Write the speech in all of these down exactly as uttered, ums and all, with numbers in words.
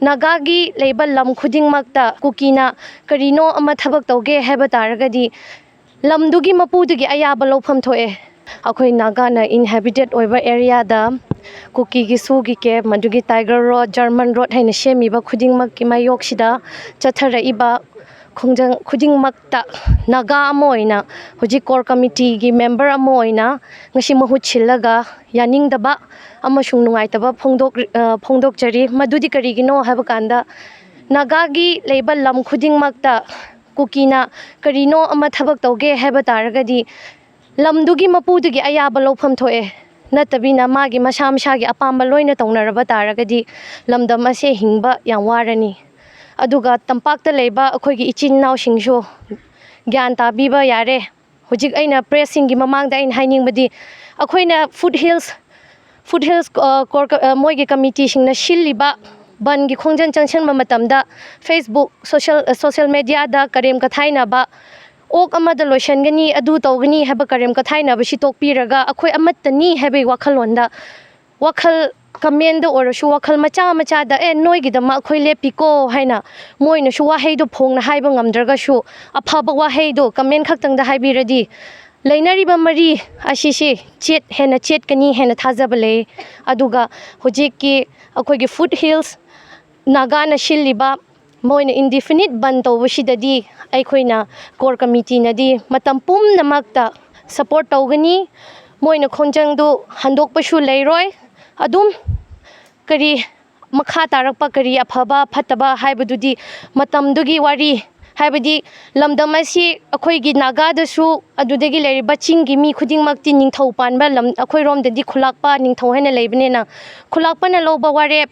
ꯅꯥꯒꯥꯒꯤ ꯂꯩꯕ ꯂꯝ ꯈꯨꯗꯤꯡꯃꯛꯇ ꯀꯨꯀꯤꯅ ꯀꯔꯤꯅꯣ ꯑꯃ ꯊꯕꯛ ꯇꯧꯒꯦ ꯍꯥꯏꯕ ꯇꯥꯔꯒꯗꯤ, ꯂꯝꯗꯨꯒꯤ ꯃꯄꯨꯗꯨꯒꯤ ꯑꯌꯥꯕ ꯂꯧꯐꯝ ꯊꯣꯛꯑꯦ꯫ ꯑꯩꯈꯣꯏ ꯅꯥꯒꯥꯅ ꯏꯟꯍꯦꯕꯤꯇꯦꯠ ꯑꯣꯏꯕ ꯑꯦꯔꯤꯌꯥꯗ ꯀꯨꯀꯤꯒꯤ ꯁꯨꯒꯤ ꯀꯦꯝ, ꯑꯗꯨꯒꯤ ꯇꯥꯏꯒꯔ ꯔꯣꯗ, ꯖꯔꯃꯟ ꯔꯣꯗ ꯍꯥꯏꯅ ꯁꯦꯝꯃꯤꯕ ꯈꯨꯗꯤꯡꯃꯛꯀꯤ ꯃꯥꯌꯣꯛꯁꯤꯗ ꯆꯠꯊꯔꯛꯏꯕ ꯈꯣꯡꯖꯪ ꯈꯨꯗꯤꯡꯃꯛꯇ ꯅꯥꯒꯥ ꯑꯃ ꯑꯣꯏꯅ, ꯍꯧꯖꯤꯛ ꯀꯣꯔ ꯀꯃꯤꯇꯤꯒꯤ ꯃꯦꯝꯕꯔ ꯑꯃ ꯑꯣꯏꯅ ꯉꯁꯤ ꯃꯍꯨꯠ ꯁꯤꯜꯂꯒ ꯌꯥꯅꯤꯡꯗꯕ ꯑꯃꯁꯨꯡ ꯅꯨꯡꯉꯥꯏꯇꯕ ꯐꯣꯡꯗꯣꯛ-, ꯑ, ꯐꯣꯡꯗꯣꯛꯆꯔꯤ꯫ ꯃꯗꯨꯗꯤ ꯀꯔꯤꯒꯤꯅꯣ ꯍꯥꯏꯕ ꯀꯥꯟꯗ, ꯅꯥꯒꯥꯒꯤ ꯂꯩꯕ ꯂꯝ ꯈꯨꯗꯤꯡꯃꯛꯇ ꯀꯨꯀꯤꯅ ꯀꯔꯤꯅꯣ ꯑꯃ ꯊꯕꯛ ꯇꯧꯒꯦ ꯍꯥꯏꯕ ꯇꯥꯔꯒꯗꯤ, ꯂꯝꯗꯨꯒꯤ ꯃꯄꯨꯗꯨꯒꯤ ꯑꯌꯥꯕ ꯂꯧꯐꯝ ꯊꯣꯛꯑꯦ꯫ ꯅꯠꯇꯕꯤꯅ ꯃꯥꯒꯤ ꯃꯁꯥ ꯃꯁꯥꯒꯤ ꯑꯄꯥꯝꯕ ꯂꯣꯏꯅ ꯇꯧꯅꯔꯕ ꯇꯥꯔꯒꯗꯤ, ꯂꯝꯗꯝ ꯑꯁꯦ ꯍꯤꯡꯕ ꯌꯥꯝ ꯋꯥꯔꯅꯤ꯫ ꯑꯗꯨꯒ ꯇꯝꯄꯥꯛꯇ ꯂꯩꯕ ꯑꯩꯈꯣꯏꯒꯤ ꯏꯆꯤꯟ ꯏꯅꯥꯎꯁꯤꯡꯁꯨ ꯒ꯭ꯌꯥꯟ ꯇꯥꯕꯤꯕ ꯌꯥꯔꯦ꯫ ꯍꯧꯖꯤꯛ ꯑꯩꯅ ꯄ꯭ꯔꯦꯁꯁꯤꯡꯒꯤ ꯃꯃꯥꯡꯗ ꯑꯩꯅ ꯍꯥꯏꯅꯤꯡꯕꯗꯤ, ꯑꯩꯈꯣꯏꯅ ꯐꯨꯠ ꯍꯤꯜꯁ, ꯐꯨꯠ ꯍꯤꯜꯁ, ꯑ, ꯀꯣꯔ-, ꯑ, ꯃꯣꯏꯒꯤ ꯀꯃꯤꯇꯤꯁꯤꯡꯅ ꯁꯤꯜꯂꯤꯕ ꯕꯟꯒꯤ ꯈꯣꯡꯖꯪ ꯆꯪꯁꯤꯟꯕ ꯃꯇꯝꯗ Facebook, ꯁꯣꯁꯤꯌꯦꯜ, ꯑ, ꯁꯣꯁꯤꯌꯦꯜ ꯃꯦꯗꯤꯌꯥꯗ ꯀꯔꯦꯝ ꯀꯊꯥꯏꯅꯕ, ꯑꯣꯛ ꯑꯃꯗ ꯂꯣꯏꯁꯤꯟꯒꯅꯤ, ꯑꯗꯨ ꯇꯧꯒꯅꯤ ꯍꯥꯏꯕ ꯀꯔꯦꯝ ꯀꯊꯥꯏꯅꯕꯁꯤ ꯇꯣꯛꯄꯤꯔꯒ, ꯑꯩꯈꯣꯏ ꯑꯃꯠꯇꯅꯤ ꯍꯥꯏꯕꯒꯤ ꯋꯥꯈꯜꯂꯣꯟꯗ, ꯋꯥꯈꯜ ꯀꯃꯦꯟꯗ ꯑꯣꯏꯔꯁꯨ, ꯋꯥꯈꯜ ꯃꯆꯥ ꯃꯆꯥꯗ, "ꯑꯦ, ꯅꯣꯏꯒꯤꯗꯃꯛ ꯑꯩꯈꯣꯏ ꯂꯦꯞꯄꯤꯀꯣ" ꯍꯥꯏꯅ ꯃꯣꯏꯅꯁꯨ ꯋꯥꯍꯩꯗꯣ ꯐꯣꯡꯅ ꯍꯥꯏꯕ ꯉꯝꯗ꯭ꯔꯒꯁꯨ, ꯑꯐꯕ ꯋꯥꯍꯩꯗꯣ ꯀꯃꯦꯟ ꯈꯛꯇꯪꯗ ꯍꯥꯏꯕꯤꯔꯗꯤ, ꯂꯩꯅꯔꯤꯕ ꯃꯔꯤ ꯑꯁꯤꯁꯦ ꯆꯦꯠ-, ꯍꯦꯟꯅ ꯆꯦꯠꯀꯅꯤ ꯍꯥꯏꯅ ꯊꯥꯖꯕ ꯂꯩ꯫ ꯑꯗꯨꯒ ꯍꯧꯖꯤꯛꯀꯤ ꯑꯩꯈꯣꯏꯒꯤ ꯐꯨꯠ ꯍꯤꯜꯁ ꯅꯥꯒꯥꯅ ꯁꯤꯜꯂꯤꯕ ꯃꯣꯏꯅ ꯏꯟꯗꯤꯐꯤꯅꯤꯠ ꯕꯟ ꯇꯧꯕꯁꯤꯗꯗꯤ, ꯑꯩꯈꯣꯏꯅ ꯀꯣꯔ ꯀꯃꯤꯇꯤꯅꯗꯤ ꯃꯇꯝ ꯄꯨꯝꯅꯃꯛꯇ ꯁꯄꯣꯔꯠ ꯇꯧꯒꯅꯤ꯫ ꯃꯣꯏꯅ ꯈꯣꯡꯖꯪꯗꯨ ꯍꯟꯗꯣꯛꯄꯁꯨ ꯂꯩꯔꯣꯏ꯫ ꯑꯗꯨꯝ ꯀꯔꯤ ꯃꯈꯥ ꯇꯥꯔꯛꯄ ꯀꯔꯤ ꯑꯐꯕ ꯐꯠꯇꯕ ꯍꯥꯏꯕꯗꯨꯗꯤ ꯃꯇꯝꯗꯨꯒꯤ ꯋꯥꯔꯤ, ꯍꯥꯏꯕꯗꯤ ꯂꯝꯗꯝ ꯑꯁꯤ ꯑꯩꯈꯣꯏꯒꯤ ꯅꯥꯒꯥꯗꯁꯨ, ꯑꯗꯨꯗꯒꯤ ꯂꯩꯔꯤꯕ ꯆꯤꯡꯒꯤ ꯃꯤ ꯈꯨꯗꯤꯡꯃꯛꯇꯤ ꯅꯤꯡꯊꯧ ꯄꯥꯟꯕ ꯂꯝ, ꯑꯩꯈꯣꯏꯔꯣꯝꯗꯗꯤ ꯈꯨꯂꯥꯛꯄ ꯅꯤꯡꯊꯧ ꯍꯥꯏꯅ ꯂꯩꯕꯅꯤꯅ, ꯈꯨꯂꯥꯛꯄꯅ ꯂꯧꯕ ꯋꯥꯔꯦꯞ,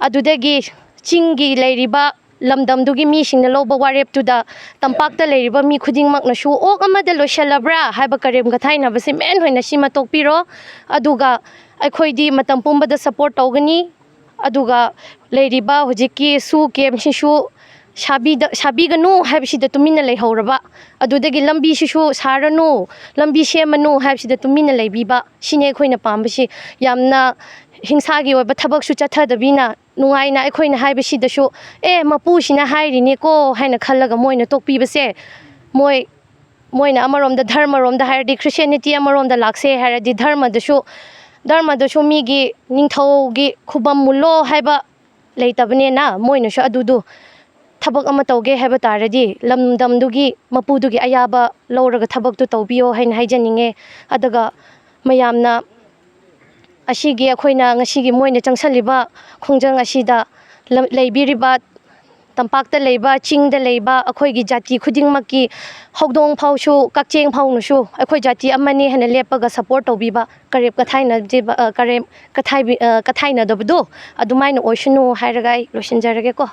ꯑꯗꯨꯗꯒꯤ ꯆꯤꯡꯒꯤ ꯂꯩꯔꯤꯕ ꯂꯝꯗꯝꯗꯨꯒꯤ ꯃꯤꯁꯤꯡꯅ ꯂꯧꯕ ꯋꯥꯔꯦꯞꯇꯨꯗ ꯇꯝꯄꯥꯛꯇ ꯂꯩꯔꯤꯕ ꯃꯤ ꯈꯨꯗꯤꯡꯃꯛꯅꯁꯨ "ꯑꯣꯛ ꯑꯃꯗ ꯂꯣꯏꯁꯤꯜꯂꯕ꯭ꯔꯥ?" ꯍꯥꯏꯕ ꯀꯔꯦꯝ ꯀꯊꯥꯏꯅꯕꯁꯤ ꯃꯦꯟ ꯑꯣꯏꯅ ꯁꯤꯃ ꯇꯣꯛꯄꯤꯔꯣ꯫ ꯑꯗꯨꯒ ꯑꯩꯈꯣꯏꯗꯤ ꯃꯇꯝ ꯄꯨꯝꯕꯗ ꯁꯄꯣꯔꯠ ꯇꯧꯒꯅꯤ꯫ ꯑꯗꯨꯒ ꯂꯩꯔꯤꯕ ꯍꯧꯖꯤꯛꯀꯤ ꯁꯨ ꯀꯦꯝꯁꯤꯁꯨ ꯁꯥꯕꯤꯗ-, ꯁꯥꯕꯤꯒꯅꯨ ꯍꯥꯏꯕꯁꯤꯗ ꯇꯨꯃꯤꯟꯅ ꯂꯩꯍꯧꯔꯕ, ꯑꯗꯨꯗꯒꯤ ꯂꯝꯕꯤꯁꯤꯁꯨ ꯁꯥꯔꯅꯨ, ꯂꯝꯕꯤ ꯁꯦꯝꯃꯅꯨ ꯍꯥꯏꯕꯁꯤꯗ ꯇꯨꯃꯤꯟꯅ ꯂꯩꯕꯤꯕ, ꯁꯤꯅꯤ ꯑꯩꯈꯣꯏꯅ ꯄꯥꯝꯕꯁꯤ꯫ ꯌꯥꯝꯅ ꯍꯤꯡꯁꯥꯒꯤ ꯑꯣꯏꯕ ꯊꯕꯛꯁꯨ ꯆꯠꯊꯗꯕꯤꯅ, ꯅꯨꯡꯉꯥꯏꯅ ꯑꯩꯈꯣꯏꯅ ꯍꯥꯏꯕꯁꯤꯗꯁꯨ, "ꯑꯦ, ꯃꯄꯨꯁꯤꯅ ꯍꯥꯏꯔꯤꯅꯦꯀꯣ" ꯍꯥꯏꯅ ꯈꯜꯂꯒ ꯃꯣꯏꯅ ꯇꯣꯛꯄꯤꯕꯁꯦ, ꯃꯣꯏ, ꯃꯣꯏꯅ ꯑꯃꯔꯣꯝꯗ ꯙꯔꯃꯔꯣꯝꯗ ꯍꯥꯏꯔꯗꯤ, Christianity ꯑꯃꯔꯣꯝꯗ ꯂꯥꯛꯁꯦ ꯍꯥꯏꯔꯗꯤ, ꯙꯔꯃꯗꯁꯨ, ꯙꯔꯃꯗꯁꯨ ꯃꯤꯒꯤ ꯅꯤꯡꯊꯧꯒꯤ ꯈꯨꯕꯝ ꯃꯨꯜꯂꯣ ꯍꯥꯏꯕ ꯂꯩꯇꯕꯅꯤꯅ, ꯃꯣꯏꯅꯁꯨ ꯑꯗꯨꯗꯨ ꯊꯕꯛ ꯑꯃ ꯇꯧꯒꯦ ꯍꯥꯏꯕ ꯇꯥꯔꯗꯤ, ꯂꯝꯗꯝꯗꯨꯒꯤ ꯃꯄꯨꯗꯨꯒꯤ ꯑꯌꯥꯕ ꯂꯧꯔꯒ ꯊꯕꯛꯇꯨ ꯇꯧꯕꯤꯌꯣ ꯍꯥꯏꯅ ꯍꯥꯏꯖꯅꯤꯡꯉꯦ꯫ ꯑꯗꯨꯒ ꯃꯌꯥꯝꯅ ꯑꯁꯤꯒꯤ, ꯑꯩꯈꯣꯏꯅ ꯉꯁꯤꯒꯤ ꯃꯣꯏꯅ ꯆꯪꯁꯜꯂꯤꯕ ꯈꯣꯡꯖꯪ ꯑꯁꯤꯗ ꯂꯝ-, ꯂꯩꯕꯤꯔꯤꯕ, ꯇꯝꯄꯥꯛꯇ ꯂꯩꯕ, ꯆꯤꯡꯗ ꯂꯩꯕ ꯑꯩꯈꯣꯏꯒꯤ ꯖꯥꯇꯤ ꯈꯨꯗꯤꯡꯃꯛꯀꯤ, ꯍꯧꯗꯣꯡ ꯐꯥꯎꯁꯨ, ꯀꯛꯆꯦꯡ ꯐꯥꯎꯅꯁꯨ ꯑꯩꯈꯣꯏ ꯖꯥꯇꯤ ꯑꯃꯅꯤ ꯍꯥꯏꯅ ꯂꯦꯞꯄꯒ support ꯇꯧꯕꯤꯕ, ꯀꯔꯦꯞ ꯀꯊꯥꯏꯅꯗꯕ, ꯑ, ꯀꯔꯦꯞ ꯀꯊꯥꯏꯕꯤ-, ꯑ, ꯀꯊꯥꯏꯅꯗꯕꯗꯣ ꯑꯗꯨꯃꯥꯏꯅ ꯑꯣꯏꯁꯅꯨ ꯍꯥꯏꯔꯒ ꯑꯩ ꯂꯣꯏꯁꯤꯟꯖꯔꯒꯦꯀꯣ꯫